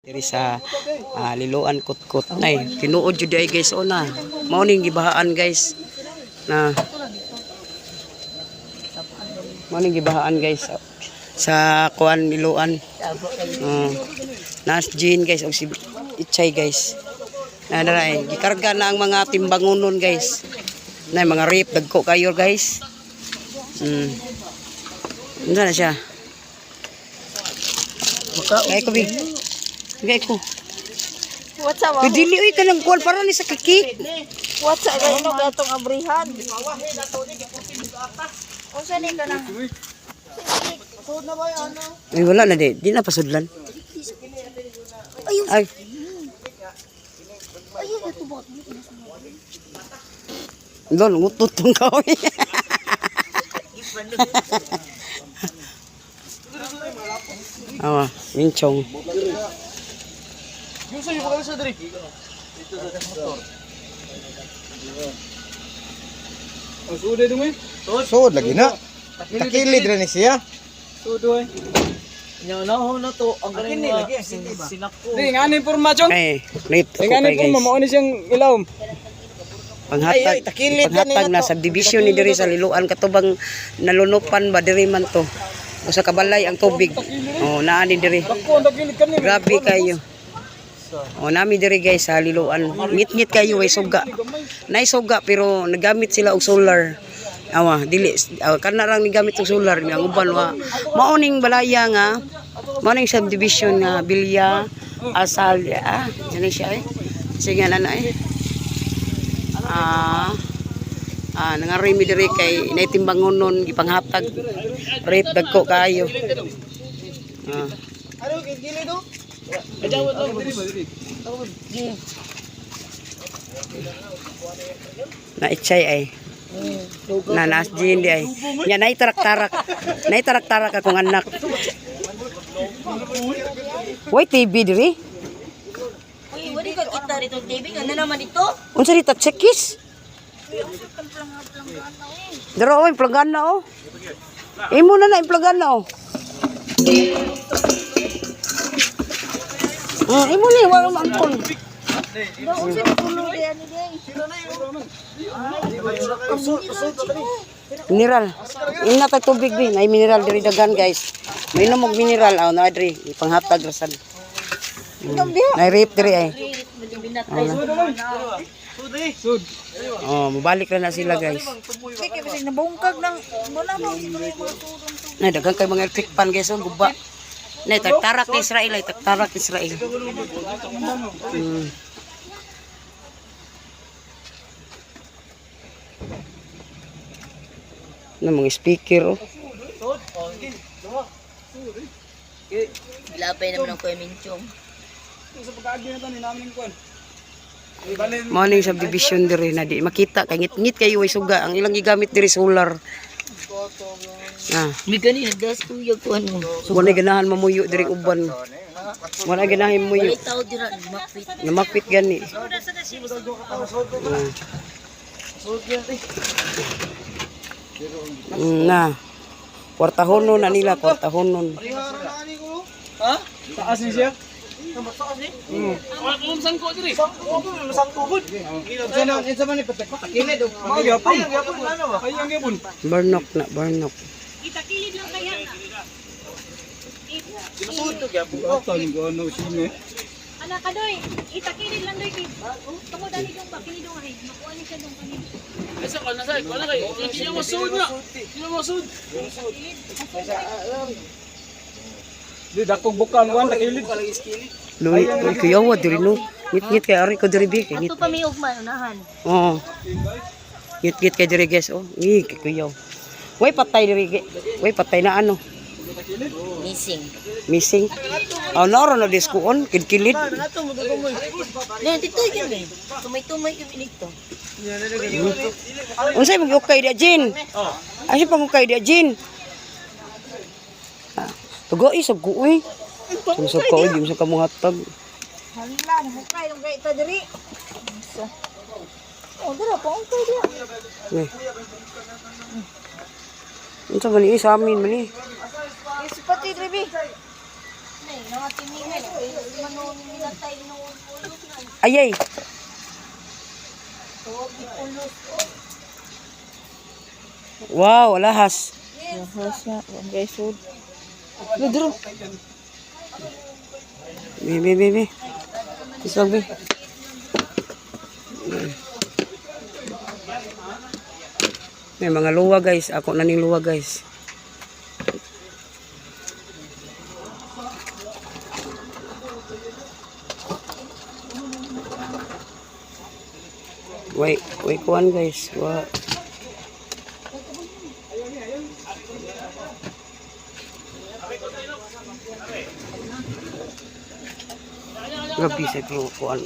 Diri sa Liloan, Kutkot. Nay, tinuod jud ay, guys, oh na. Mao ning gibahaan, guys. Na. Mao ning gibahaan, guys, sa kuan, Liloan. Oh. Nas Jean, guys, og si Itchay, guys. Na dara ay gikarga na ang mga timbangunon, guys. Na mga rip dagko kayo, guys. Unsa na siya? Kaya ko bi. Kaya ko. What's up? Uy, dili uy kanang kuan para ni sa kiki. What's up? Ano ba itong abrihan? Unsa ni ka nang? Ay, wala na di. Di na pasudlan. Ay. Lol, ngutot tong kahoy. Awa, minchong. Sud lagi na. Takilid ra ni siya. Di nga ni impormasyon. Ay, late ako Di nga ni kay, guys. porma mao ni siyang ilawom. Panghatag, Ay, ay, takilid panghatag gani na subdivision ni diri sa Liloan katubang nalunupan ba diri man to. O sa kabalay ang tubig. Oh, naa ni diri. Dako ang takilid kani. Grabe kayo. O nami diri, guys, sa Liloan. Ngit-ngit kayo way suga. Nay suga pero nagamit sila og solar. Awa, dili kana rang nigamit og solar ang uban wa. Mao ning balaya nga, mao ning subdivision nga Bilya Asal ah, siya eh. Sige na na eh. Ah, nangaroy mi diri kay naitimbangonon gipanghatag rate dagko kayo. Ah. Na itchay ay. Na nas di ay. Nya nay tarak-tarak. Nay tarak-tarak akong anak. Way TV diri. Uy, wala ka kita rito TV. Ano naman ito? Unsa ni tatsekis? Daro oh, implagan na oh. Imo na na implagan na oh. Imo ni wala maangkon. Mineral. Ina tag tubig bi, nay mineral diri dagan, guys. Mainom og mineral aw na diri ipanghatag ra sad. Nay rape diri ay. Oh, mobalik ra na sila, guys. Kaya kasi nabungkag ng wala mo siguro yung mga turong. Nay dagan kay mga electric pan, guys, oh, guba. Nay tagtarak ni Israel ay tagtarak ni Israel. Na mga speaker oh. Lapay naman ang Kuya Minchong. Sa pagkaagi na tani namin kuan. Morning subdivision diri na di makita kay ngit-ngit kayo way suga ang ilang gigamit diri solar. Ah, May gani nagdas tuyag ko ano. wala ganahan mamuyo diri uban. Wala ganahan mamuyo. Walay tao dira makpit. Namakpit gani. Na. Kwartahonon na nila, kwartahonon. Ha? Taas ni siya. Unsa na unsa man ni takilid og Mao gyapon. Ay ang gyapon. Burnok na, burnok. Ato ni ko ano sino eh. Anak ka doy, itakilid lang doy kay tungod ani dong ba kini dong ay makuha ni siya dong kanina. Di dakong bukan kuan takilid. Luwi, uy, kuyawa diri no. Ngit-ngit kay ari ko diri bi, kay ngit. Ato pa may ugma unahan. Oo. Ngit-ngit kay diri, guys, oh. Ngi kay kuyaw. Way patay diri. Way patay na ano. Missing. Missing. Oh, naro na diskuon, kidkilid. Ne dito yun eh. Tumay-tumay yung dito. Unsay mong ukay dia, Jin? Ay pang ukay dia, Jin? Ah, tugo eh, sugo eh. Sumsog ka, uy, di mo sa kamuhatag. Hala, namukay yung kay ta diri. Oh, dira pa ungkay dira. Eh. Unsa man ni sa amin man ni? Is pati diri bi. na eh. Nakatiningay. Manon nila tayo noon ulos na. Ayay. Tuwag di ulos. Wow, alahas. Lahas na. Ang guys, sud. Ludro. Be, be, be, be. Isog, be. May mga luwa, guys. Ako na ning luwa, guys. Wait, wait, kuan, guys. Wa. Grabe sa kuan.